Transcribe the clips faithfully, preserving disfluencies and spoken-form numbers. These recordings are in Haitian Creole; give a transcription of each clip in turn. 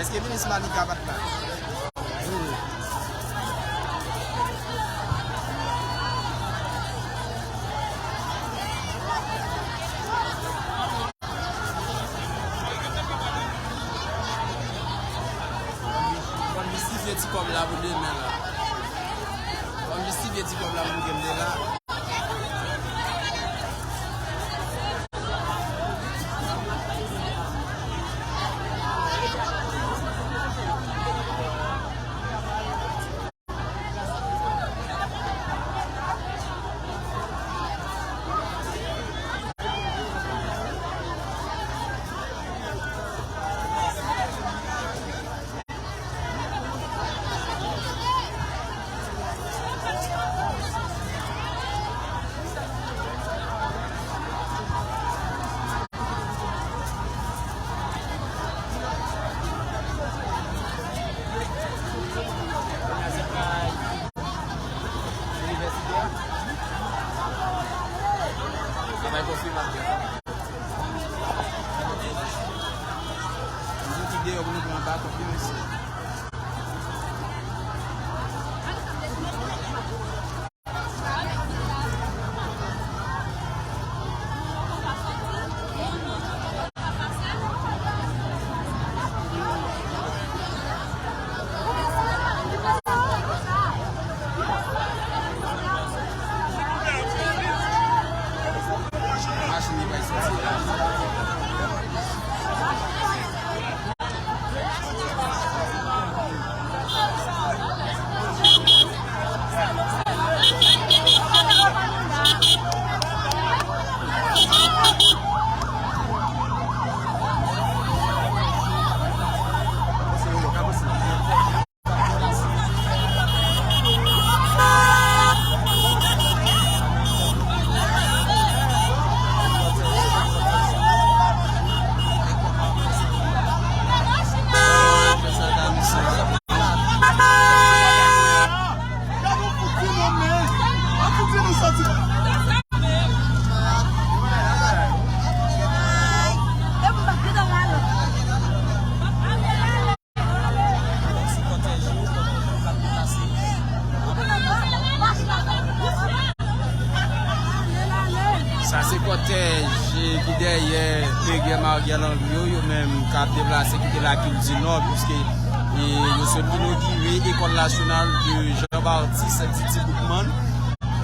Èske minis Malika pa t la? Fò n jistifye ti kòb la pou demen la. Fò n jistifye ti kòb la pou demen la. Sa se kòtèj ki dèyè Premye Ariel Henry yo, yo menm k ap deplase kite Lakil di Nò, piske, e, yo sot inogire École Nationale de Jean Baptiste Titi Boukman.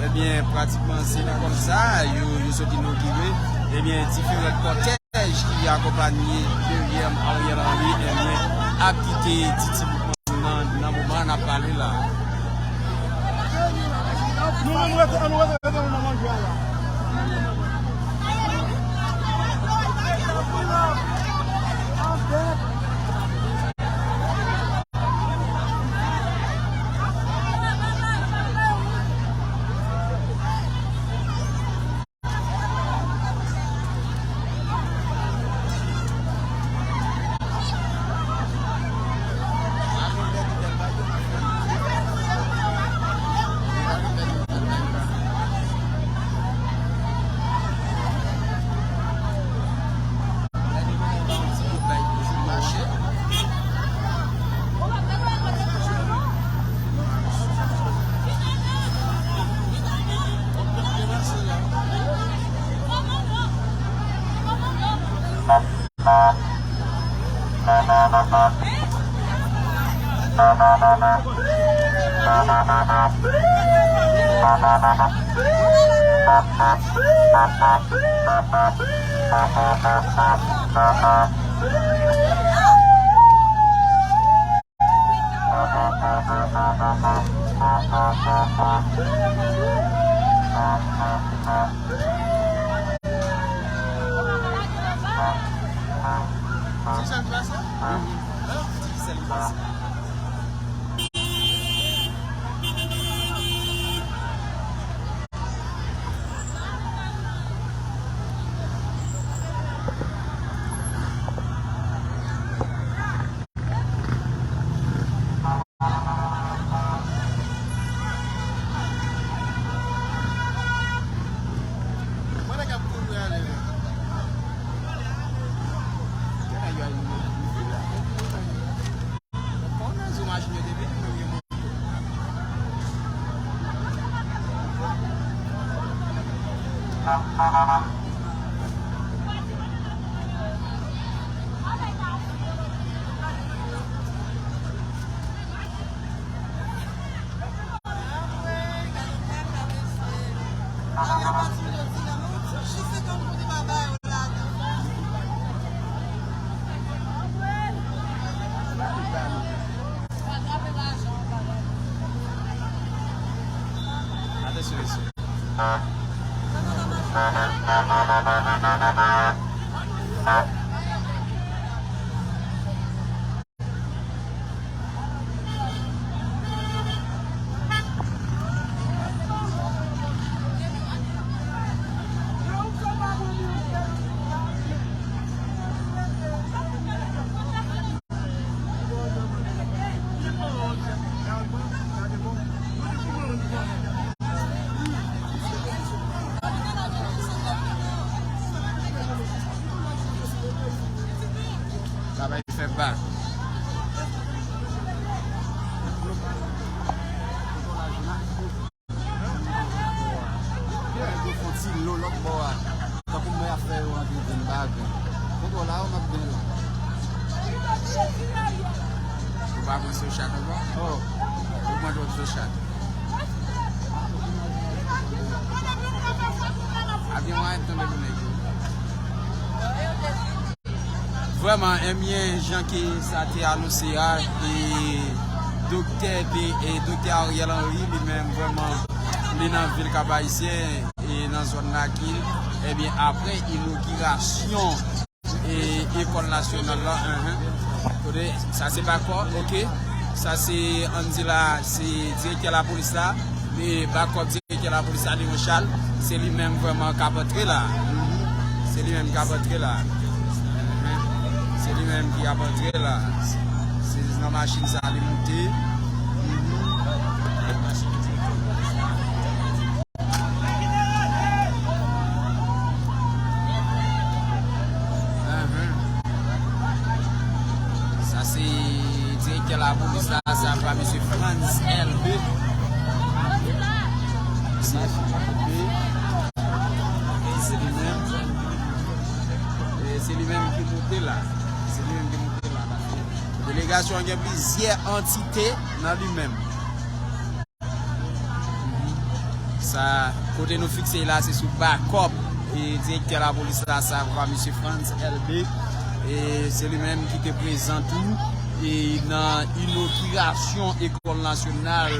Ebyen, pratikman, se nan kòm sa, yo, yo sot inogire, ebyen, diferan kòtèj ki akonpanye Premye Ariel Henry, ebyen, ap kite Titi Boukman nan, nan moman n ap pale la. Nou menm, rete, ann rete, rete nou nan ranje a la. Se sa k pase? Hein? Ki sèl pase? Atansyon, mesye. Travay fè ba. Yo fon ti lo lòt bò a. Tankou mwen ap fè yo antre grenn pa grenn. Kote w la, w ap grenn la. Ou pa pran sou chat ankò? Oh. Ou pran dwòg sou chat. A gen mwayen tonbe pou nèg yo. Vrèman, ebyen, jan ke sa te anonse a, e, doktè te, e, doktè Ariel Henry, li menm, vrèman, li nan vil Kap Ayisyen, e, nan zòn Lakil, ebyen, apre inogirasyon, e, ekòl nasyonal la, enhen, kote, sa se Bakò, oke, sa se, ann di la, se direktè lapolis la, e, Bakò, direktè lapolis Aderon Charles, se li menm vrèman k ap antre la. Mhm. Se li menm k ap antre la. Mhm. Se li menm ki ap antre la. Se nan machin sa li moute. Mhm. Mhm. Sa se direktè lapolis la, sa pa mesye Frantz Elbé. E se li menm. E se li menm ki moute la. Se li menm ki moute la. Delegasyon an gen plizyè antite nan li menm. Sa, kote nou fikse la, se sou Bakòp, e direktè lapolis la, sa pa mesye Frantz Elbé, e se li menm ki te prezan tou, e nan inogirasyon Lekòl Nasyonal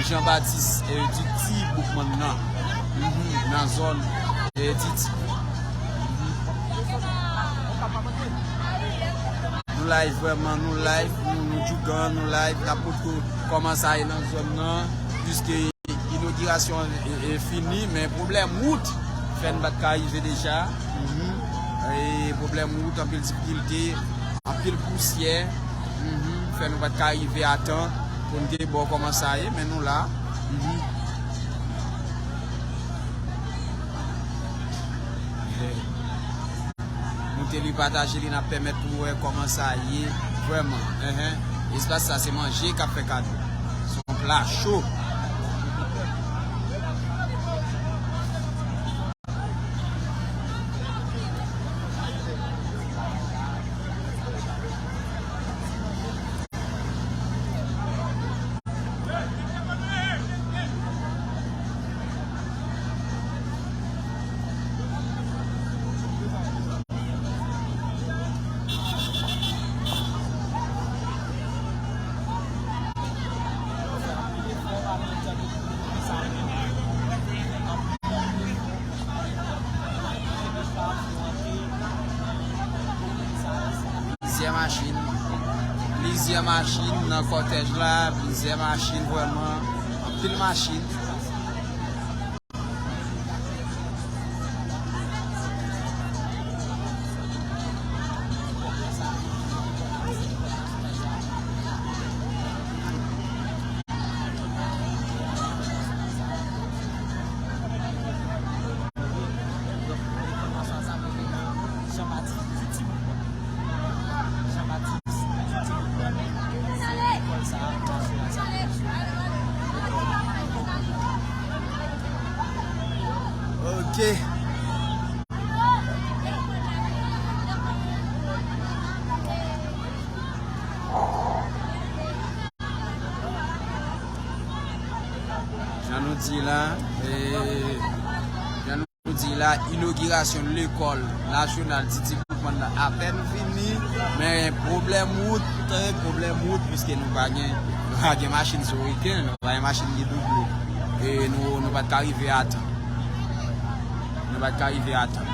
Jean Baptiste, eh, Duty Boukman nan. Mhm, nan zòn, eh, Duty. Mhm. Nou live vrèman, nou live, nou, nou djougan, nou live, n ap montre w kòman sa ye nan zòn nan, piske inogirasyon an, eh, eh, fini, men pwoblèm wout fè n pa t ka rive deja. Mhm. E pwoblèm wout, anpil difikilte, anpil pousyè. Mhm. Fè nou pa t ka rive a tan pou n te ba w kòman sa ye, men nou la. Mhm. Nou te li pataje li, n ap pèmèt pou wè kòman sa ye vrèman. Enhen. Espas sa se manje k ap fè kado. Se yon pla cho. plizyè machin nan kòtèj la, plizyè machin vrèman, anpil machin. Ok. Jan nou di la, e, jan nou di la, inogirasyon lekòl nasyonal Titi Boukman nan apèn fini, men pwoblèm wout, e, pwoblèm wout, piske nou pa gen, nou pa gen machin sou wikenn, nou pa gen machin ki double. E nou, nou pa t ka rive a tan. Nou pa t ka rive a tan.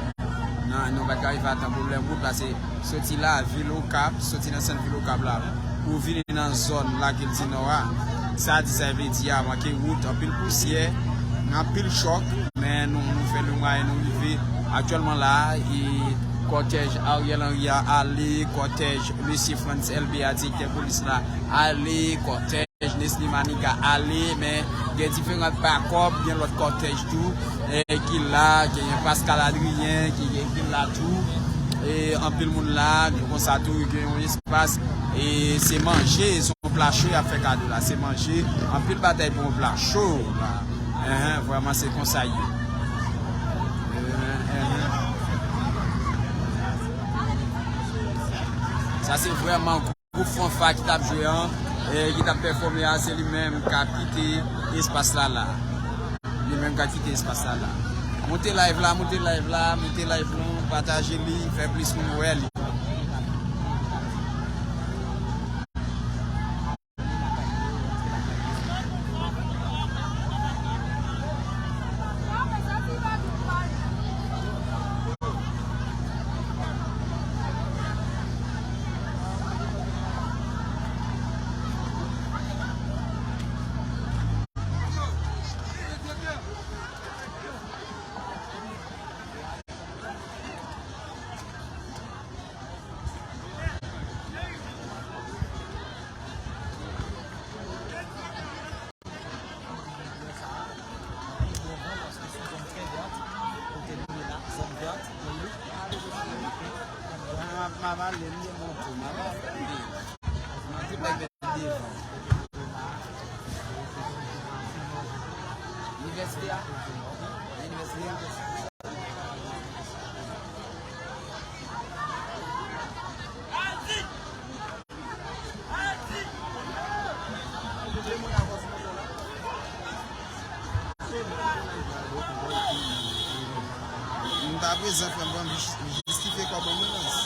Nan, nou pa t ka rive a tan, pwoblèm wout la, se soti la, vil Okap, soti nan sant vil Okap la, pou vini nan zòn Lakil di Nò a. Sa di, sa vle di a, manke wout, anpil pousyè, anpil chòk, men nou, nou fè le mwayen, nou rive. Aktyèlman la, e kòtèj Ariel Henry a ale, kòtèj mesye Frantz Elbé a, direktè polis la, ale, kòtèj Nesly Maniga ale, men gen diferan bakòp, gen lòt kòtèj tou, e, ki la, gen Pascal Adrien ki, ki la tou, e anpil moun la, konsa tou, gen yon espas, e se manje, se yon pla cho y ap fè kado la, se manje, anpil batay pou yon pla cho la. Enhen, vrèman se konsa ye. Enhen, enhen. Sa se vrèman gwoup fanfa ki t ap jwe an, e ki t ap pèfòme a, se li menm k ap kite espas la la. Li menm k ap kite espas la la. Monte live la, monte live la, monte live nou, pataje li, fè plis moun wè li. Inivèsite a. Inivèsite a. M ta prezan, frè m, ban m jis-, jistifye kòb anbilans.